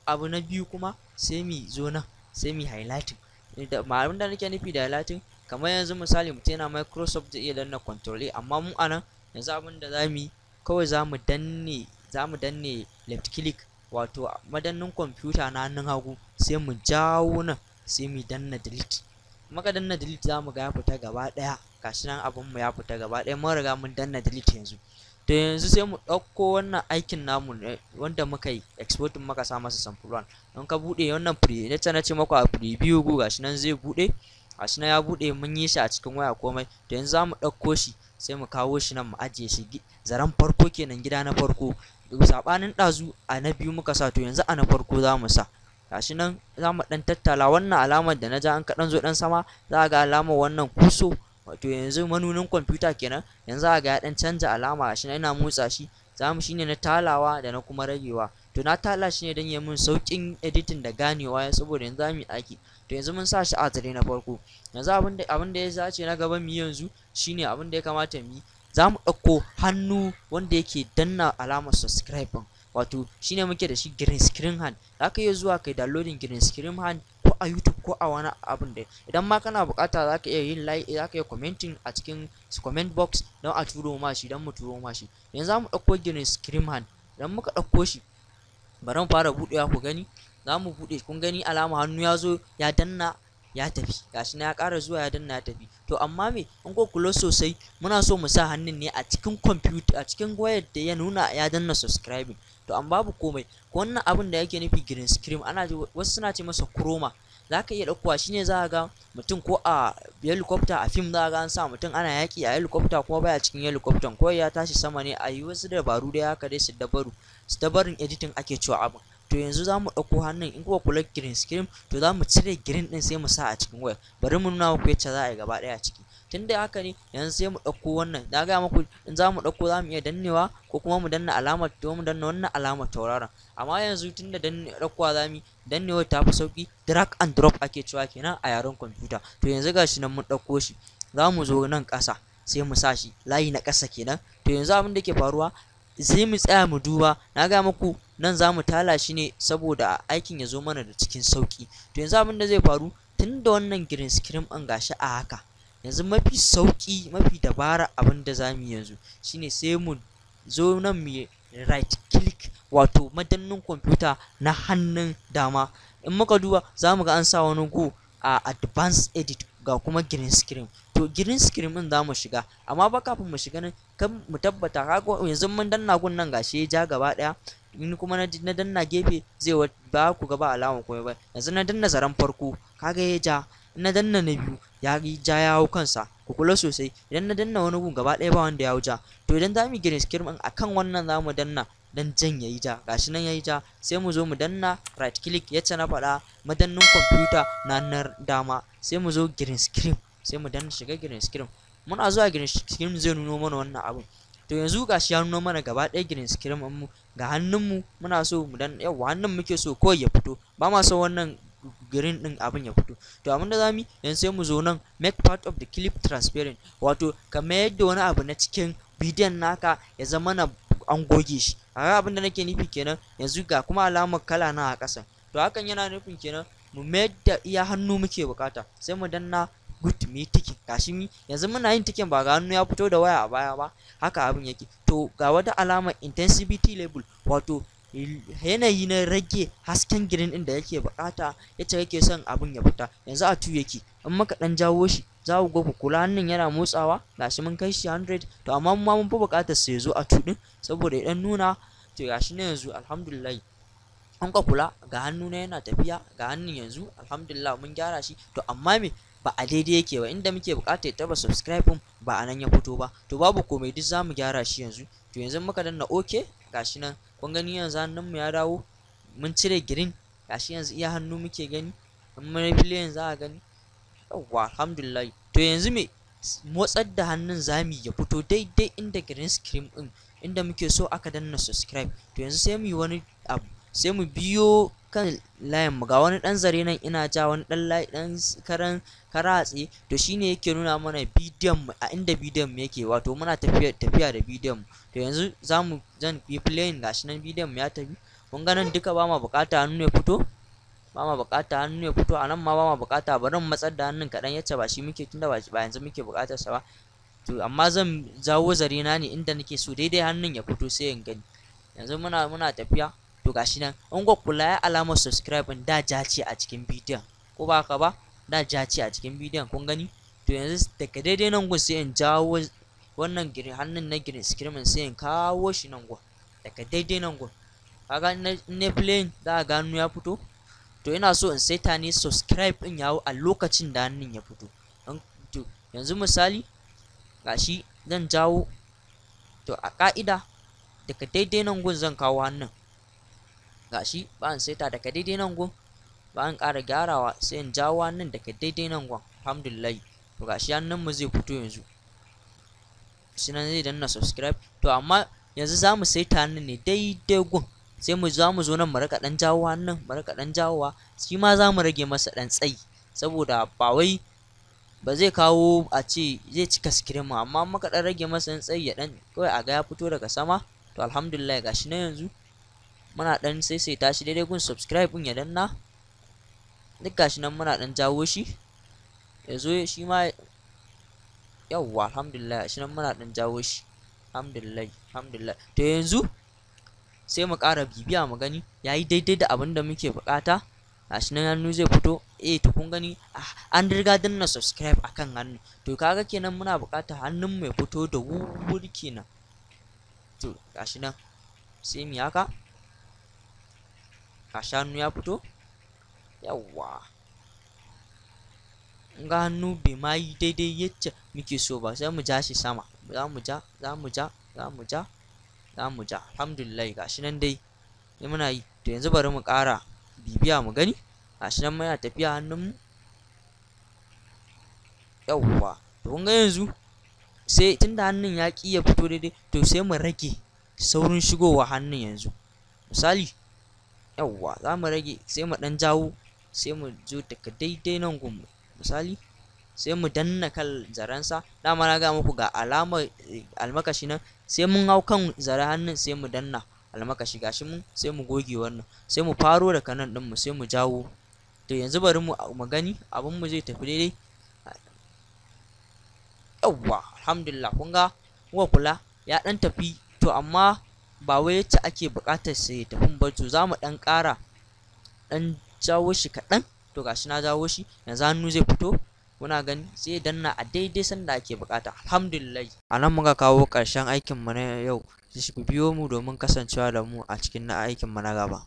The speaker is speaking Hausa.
Abu na biyu kuma, sai mu zo nan, sai mu highlighting. Da abin da nake nufi da highlighting, kamar yanzu misali mutum yana Microsoft zai iya danna Control A, amma mu anan yanzu abin da za mu yi kawai, za mu danne left click, wato madannin kwamfuta na hannun hagu, sai mu jawo nan, sai mu danna delete. Muka danna delete, za mu ga ya fita gaba ɗaya. Gashi nan, abin mu ya fita gaba ɗaya, mun riga mun danna delete yanzu. To yanzu sai mu ɗauko wannan aikin namu wanda muka yi exporting, muka sa masa sample 1. Don ka buɗe wannan pre na ce maku a preview gu, gashi nan zai buɗe. Gashi nan ya buɗe, mun yi shi a cikin waya, komai. To yanzu za mu ɗauko shi, sai mu kawo shi nan, mu ajiye shi zaren farko kenan, gida na farko. Saɓanin ɗazu a na biyu muka sa, to yanzu a na farko za mu sa. Gashi nan, za mu ɗan tattala wannan alamar da na ja. An kaɗan zo ɗan sama, za a ga alamar wannan cursor, wato yanzu manunin kwamfuta kenan. Yanzu a ga ya ɗan canza alama. Gashi nan ina motsa shi, za mu shine na talawa da na kuma ragewa. To na tala shi ne don ya mun sauƙin editing da ganewa, saboda yanzu za mu yi aiki. To yanzu mun sa shi a zare na farko. Yanzu abin da ya dace na gaba mu yi yanzu shine abin da ya kamata mu yi, za mu ɗauko hannu wanda yake danna alamar subscribe ɗin, wato shine muke da shi green screen hand. Za ka iya zuwa kai downloading green screen hand ko a YouTube ko a wani abin da idan ma kana bukata, za ka iya yin like, za ka iya commenting a cikin comment box don a turo ma shi, don mu turo ma shi. Yanzu za mu ɗauko green screen hand. Idan muka ɗauko shi, bari mu fara buɗewa ku gani. Za mu buɗe, kun gani alama hannu ya zo ya danna ya tafi. Gashi na ya ƙara zuwa ya danna ya tafi. To amma me, in ko kula sosai, muna so mu sa hannun ne a cikin computer, a cikin wayar da ya nuna ya danna subscribing. To amma babu komai. Ko wannan abin da yake nufi green screen, ana wasu suna ce masa chroma. Za ka iya ɗaukowa, shine za a ga mutum ko a helicopter, a fim za a ga an sa mutum ana yaƙi a helicopter, kuma baya cikin helicopter, ko ya tashi sama ne, a yi wasu dabaru dai haka dai, su dabarun editing ake cewa abin. To yanzu za mu ɗauko hannun. In kuka kula, green screen, to za mu cire green ɗin, sai mu sa a cikin wayar. Bari mu nuna muku yacce za a yi gaba ɗaya a ciki. Tun da haka ne, yanzu sai mu ɗauko wannan. Na gaya muku, in za mu ɗauko, za mu iya dannewa ko kuma mu danna alamar, to mu danna wannan alamar tauraron. Amma yanzu tun da danne ɗaukowa za mu, dannewar ta fi sauƙi. Drag and drop ake cewa kenan a yaren kwamfuta. To yanzu gashi nan mun ɗauko shi, za mu zo nan ƙasa, sai mu sa shi layi na ƙasa kenan. To yanzu abin da ke faruwa, sai mu tsaya mu duba. Na ga muku nan za mu tala shi ne saboda aikin ya zo mana da cikin sauƙi. To yanzu abin da zai faru, tun da wannan green screen ɗin gashi a haka, yanzu mafi sauƙi, mafi dabara abin da za mu yi yanzu shine sai mu zo nan mu right click, wato madannin kwamfuta na hannun dama. In muka duba, za mu ga an sa wani go a advanced edit, ga kuma green screen. To green screen din za mu shiga, amma ba kafin mu shiga nan kan mu tabbata. Kaga yanzu mun danna gun nan, gashi ya ja gaba daya. In kuma na danna gefe, zai ba ku ga ba alama komai ba. Yanzu na danna zaren farko, kaga ya ja. In na danna na biyu, ya ja, ya hau kansa. Ku kula sosai, idan na danna wani gun, gaba ɗaya ba wanda ya hau ja. To idan za mu yi green screen din akan wannan, za mu danna dan jan yayi ja. Gashi nan yayi ja. Sai mu zo mu danna right click, yacce na faɗa, madannin kwamfuta na na dama, sai mu zo green screen, sai mu danna shiga green screen. Muna zuwa green screen, zai nuno mana wannan abun. To yanzu gashi ya nuno mana gaba ɗaya green screen mu. Ga hannun mu, muna so mu dan yawa hannun muke so kawai ya fito, ba ma so wannan green din abin ya fito. To abin da zamu yi yanzu, sai mu zo nan, make part of the clip transparent, wato kamar yadda wani abu na cikin bidiyon naka ya zama na an goge shi. A abin da nake nufi kenan, yanzu ga kuma alamar kala na a ƙasa. To hakan yana nufin kenan mu mayar da iya hannu muke bukata. Sai mu danna good, mu yi ticking. Gashi mi yanzu muna yin ticking, ba ga hannu ya fito da waya a baya ba? Haka abin yake. To ga wata alamar intensity level, wato yanayi na rage hasken green din da yake bukata, yace yake son abin ya fita. Yanzu a 2 yake. In muka dan jawo shi, za ku ga, ku kula, hannun yana motsawa. Gashi mun kai shi 100. To amma mu ma mun fi bukatar sai ya zo a 2 din saboda ya dan nuna. To gashi ne yanzu, alhamdulillah, an ka kula, ga hannu na yana tafiya, ga hannun yanzu, alhamdulillah, mun gyara shi. To amma me, ba a daidai yake ba. Inda muke bukata ya taba subscribe ba a nan ya fito ba. To babu komai, duk zamu gyara shi yanzu. To yanzu muka danna okay, gashi nan kun gani, yanzu hannun mu ya dawo, mun cire green. Gashi yanzu iya hannu muke gani. In mun play yanzu, za a gani. Yawwa, alhamdulillah. To yanzu me, motsar da hannun zamu ya fito daidai inda green screen din, inda muke so aka danna subscribe. To yanzu sai mu yi wani abu, sai mu biyo kan layin mu. Ga wani dan zare nan ina ja, wani dan layi dan karan kara a tsaye. To shine yake nuna mana bidiyon mu, a inda bidiyon mu yake, wato muna tafiya tafiya da bidiyon mu. To yanzu zan yi playing. Gashi nan bidiyon mu ya tafi. Kun ga nan duka ba ma buƙata hannu ya fito, ba ma buƙata hannu ya fito a nan ma ba ma buƙata. Bari mu matsar da hannun kaɗan yacce ba shi muke, tunda ba yanzu muke buƙatar sa ba. To amma zan jawo zare na ne inda nake so daidai hannun ya fito, sai in gani. Yanzu muna tafiya. To gashi nan, in kuka kula ya alamar subscribe ɗin da ja ce a cikin bidiyon, ko ba haka ba? Da ja ce a cikin bidiyon, kun gani. To yanzu daga daidai nan gun sai in jawo wannan green hannun na green screen, sai in kawo shi nan gun daga daidai nan gun. Kaga in na playing, za a ga hannu ya fito. To ina so in saita ne subscribe ɗin ya hau a lokacin da hannun ya fito. To yanzu misali gashi zan jawo. To a ƙa'ida daga daidai nan gun zan kawo hannun. Gashi ba in saita daga daidai nan gun, ba in ƙara gyarawa, sai in jawo hannun daga daidai nan gun. Alhamdulillah. To gashi hannun mu zai fito yanzu, shi nan zai danna subscribe. To amma yanzu za mu saita hannun ne daidai gun, sai mu za mu zo nan mu rika ɗan jawo hannun, mu rika ɗan jawowa. Shi ma za mu rage masa ɗan tsayi, saboda ba wai ba zai kawo a ce zai cika screen mu, amma muka ɗan rage masa ɗan tsayi, ya ɗan kawai a ga ya fito daga sama. To alhamdulillah, gashi nan yanzu muna ɗan saisaita shi daidai gun subscribe ɗin ya danna. Duk gashi nan muna ɗan jawo shi ya zo shi ma. Yawwa, alhamdulillah, gashi nan muna ɗan jawo shi. Alhamdulillah, alhamdulillah. To yanzu sai mu ƙara bibiya mu gani yayi daidai da abin da muke buƙata. Gashi nan hannu zai fito. Eh, to kun gani an riga danna subscribe akan hannu. To kaga kenan muna buƙatar hannun mu ya fito da wuri kenan. To gashi nan sai mu haka, gashi hannu ya fito. Yawwa, in ga hannu bai ma yi daidai yacce muke so ba, sai mu ja shi sama. Za mu ja, za mu ja, za mu ja, za mu ja. Alhamdulillah, gashi nan dai muna yi. To yanzu bari mu ƙara bibiya mu gani. Gashi nan muna tafiya hannun mu. Yawwa, to kun ga yanzu sai tunda hannun ya ƙi ya fito daidai, to sai mu rage saurin shigowa hannun yanzu misali. Yawwa, za mu rage, sai mu ɗan jawo, sai mu zo daga daidai nan gun misali, sai mu danna kan zarensa. Dama na ga muku ga alamar almakashi nan. Sai mun hau kan zaren hannun, sai mu danna almakashi. Gashi mun, sai mu goge wannan, sai mu faro daga nan ɗin mu, sai mu jawo. To yanzu bari mu gani abin mu zai tafi daidai. Yawwa, alhamdulillah, kun ga kuka kula ya ɗan tafi. To amma ba wai yacce ake buƙatar sa ya tafi ba. To za mu ɗan ƙara ɗan jawo shi kaɗan. To gashi na jawo shi, yanzu hannu zai fito, kuna gani, sai ya danna a daidai sanda ake buƙata. Alhamdulillah, a nan muka kawo ƙarshen aikin mu na yau. Ku biyo mu domin kasancewa da mu a cikin na aikin mu na gaba.